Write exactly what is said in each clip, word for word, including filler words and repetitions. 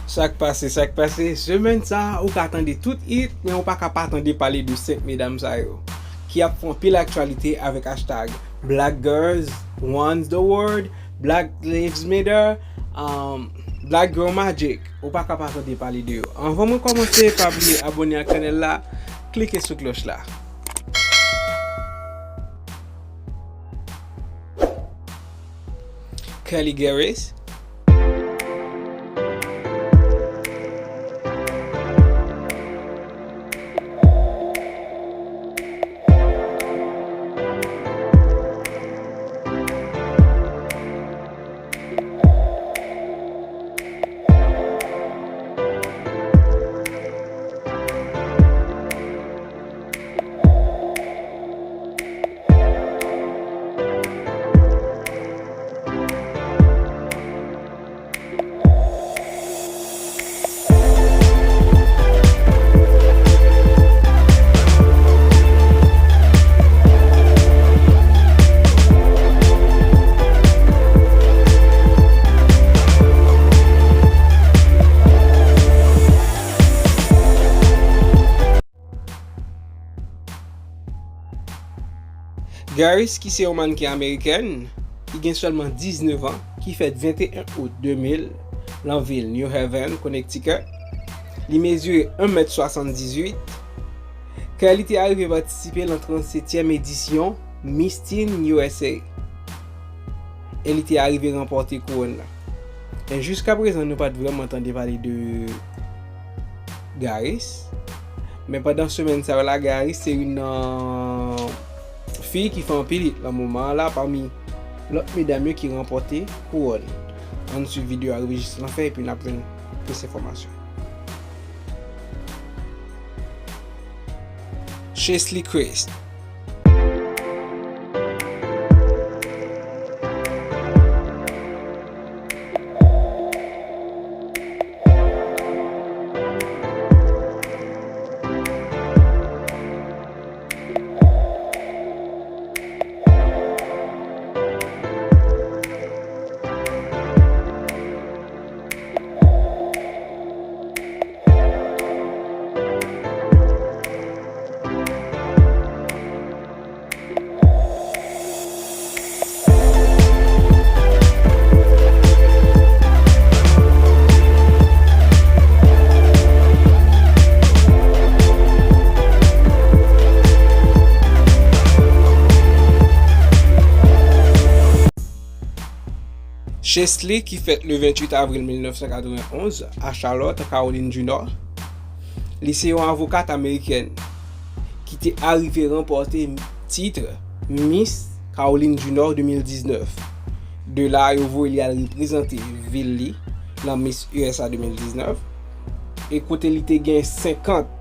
Sa k pase, sa k pase? Semèn sa a, ou ka tande tout hit, men ou pa ka pa tande pale de senk medam sa yo, ki ap fè anpil aktyalite avèk hashtag Black Girls Wants the World, Black Lives Matter, um, Black Girl Magic. Ou pa ka pa tande pale de yo. Anvan mwen kòmanse, pa bliye abòne ak chanèl la, klike sou klòch la. Kelly Garris. Garris, ki se yon mannken amerikèn, ki gen sèlman diznèf an, ki fèt venteyen out de mil, nan vil New Haven, Connecticut. Li mezire en mèt swasanndizuit. Kelly te arive patisipe nan trannsetyèm edisyon Miss Teen U S A. E li te arive ranpòte kouwòn nan. E jiskaprezan, nou pa t vrèman tande pale de Garris. Men pandan semèn sa yo la, Garris se youn nan fi ki fè anpil hit nan moman an la, pami lòt medam yo ki ranpòte kouwòn. Ann swiv videyo a rive jis nan fen, epi n ap jwenn plis enfòmasyon. Cheslie Kryst. Cheslie, ki fèt le ventuit avril mil nèf san katrevenonz, a Charlotte, Caroline du Nord, li se yon avokat amerikèn ki te arive ranpòte tit Miss Caroline du Nord de mil diznèf. De la, yo voye li al reprezante vil li nan Miss U S A de mil diznèf. E kote li te gen senkant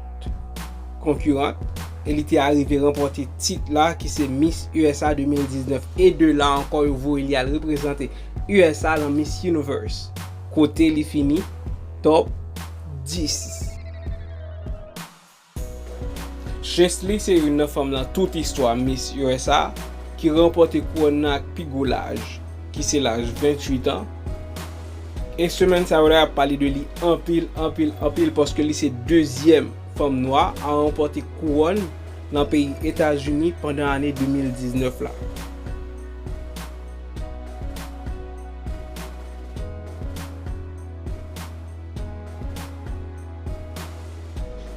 konkirant, e li te arive ranpòte tit la ki se Miss U S A de mil diznèf. E de la ankò, yo voye li al reprezante U S A nan Miss Universe, kote li fini top dis. Cheslie se youn nan fanm nan tout istwa Miss U S A ki ranpòte kouwòn nan ak pi gwo laj, ki se laj ventuit an. E semèn sa yo la, y ap pale de li anpil, anpil, anpil, paske li se dezyèm fanm nwa a ranpòte kouwòn nan peyi Etazini pandan ane de mil diznèf la.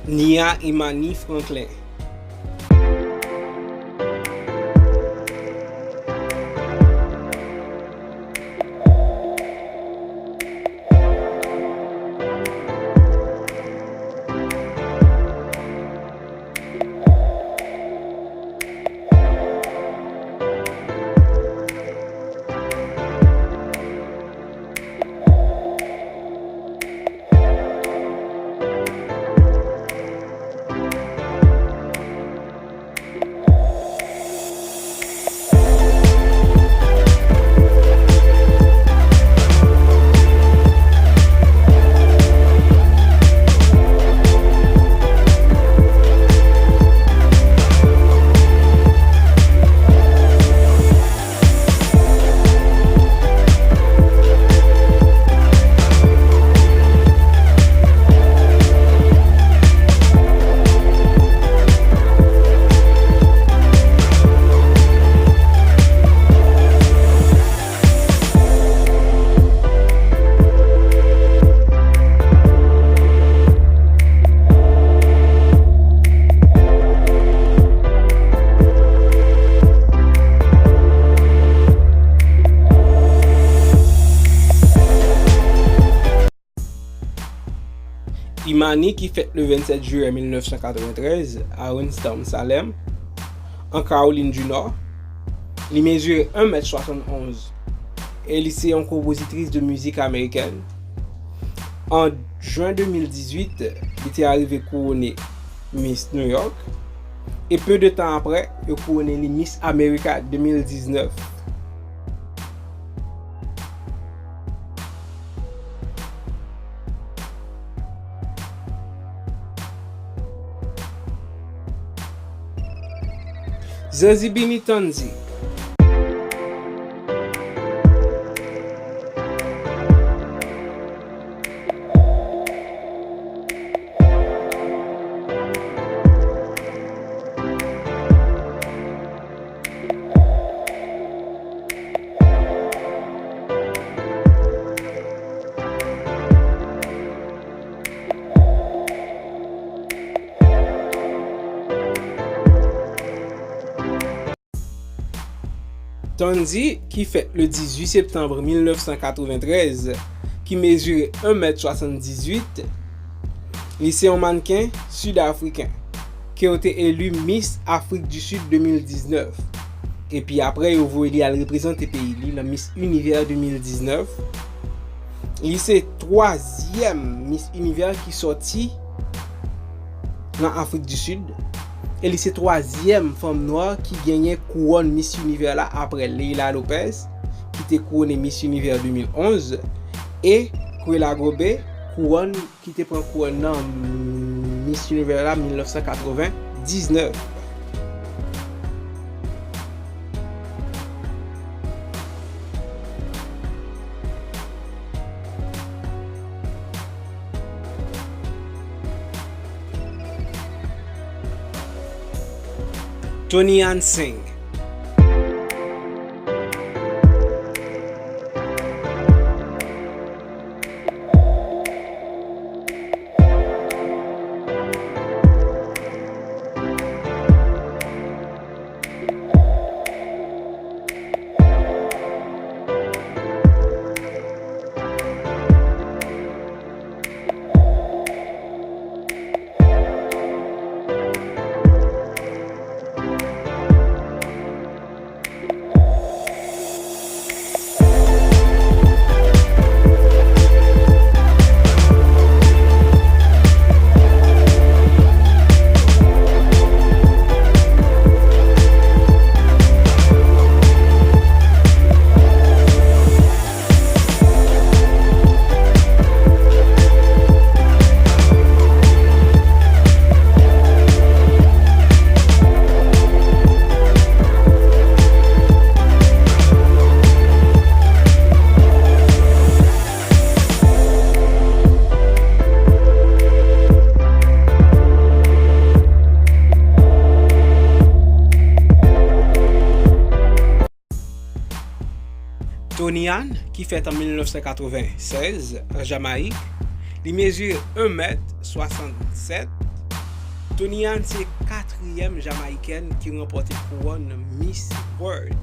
Nia Imani Franklin. Imani, ki fèt le vennsèt jiyè mil nèf san katreventrèz a Winston-Salem, an Kawolin di Nò. Li mezire en mèt swasannonz e li se yon konpozitris de mizik amerikèn. An jen de mil dizuit, li te arive kouwone Miss New York. E pe de tan apre, yo kouwone li Miss America de mil diznèf. Zezibini Tanzi. Tanzi, ki fèt le dizuit septanm mil nèf san katreventrèz, ki mezire en mèt swasanndizuit, li se yon mannken sid-afriken ke yo te eli Miss Afrique du Sud de mil diznèf. Epi apre, yo voye li al reprezante peyi li nan Miss Univers de mil diznèf. Li se twazyèm Miss Univers ki sòti nan Afrik di Sid. E li se twazyèm fanm nwa ki genyen kouwòn Miss Univers la apre Leila Lopez, ki te kouwone Miss Univers de mil onz, e Cruella Gobe, kouwòn ki te pran kouwòn nan Miss Univers la mil nèf san katrevendiznèf. Tony Ann Singh. Tony Ann, ki fèt an mil nèf san katrevennsèz an Jamayik, li mezire en mèt swasannsèt. Tony Ann se katriyèm Jamayikèn ki ranpòte kouwòn Miss World.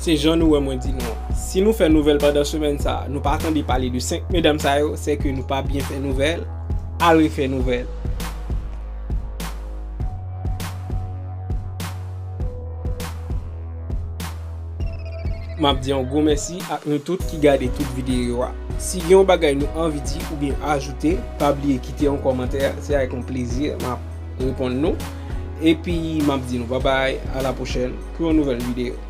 Se jan nou wè mwen di nou an. Si nou fè nouvèl pandan semèn sa a, nou pa tande pale de senk medam sa yo, se ke nou pa byen fè nouvèl. Al refè nouvèl. M ap di yon gwo mèsi ak nou tout ki gade tout videyo a. Si gen yon bagay nou anvi di oubyen ajoute, pa bliye kite yon kòmantè, se avèk yon plezi m ap reponn nou. Epi m ap di nou babay, a la pwochèn pou yon nouvèl videyo.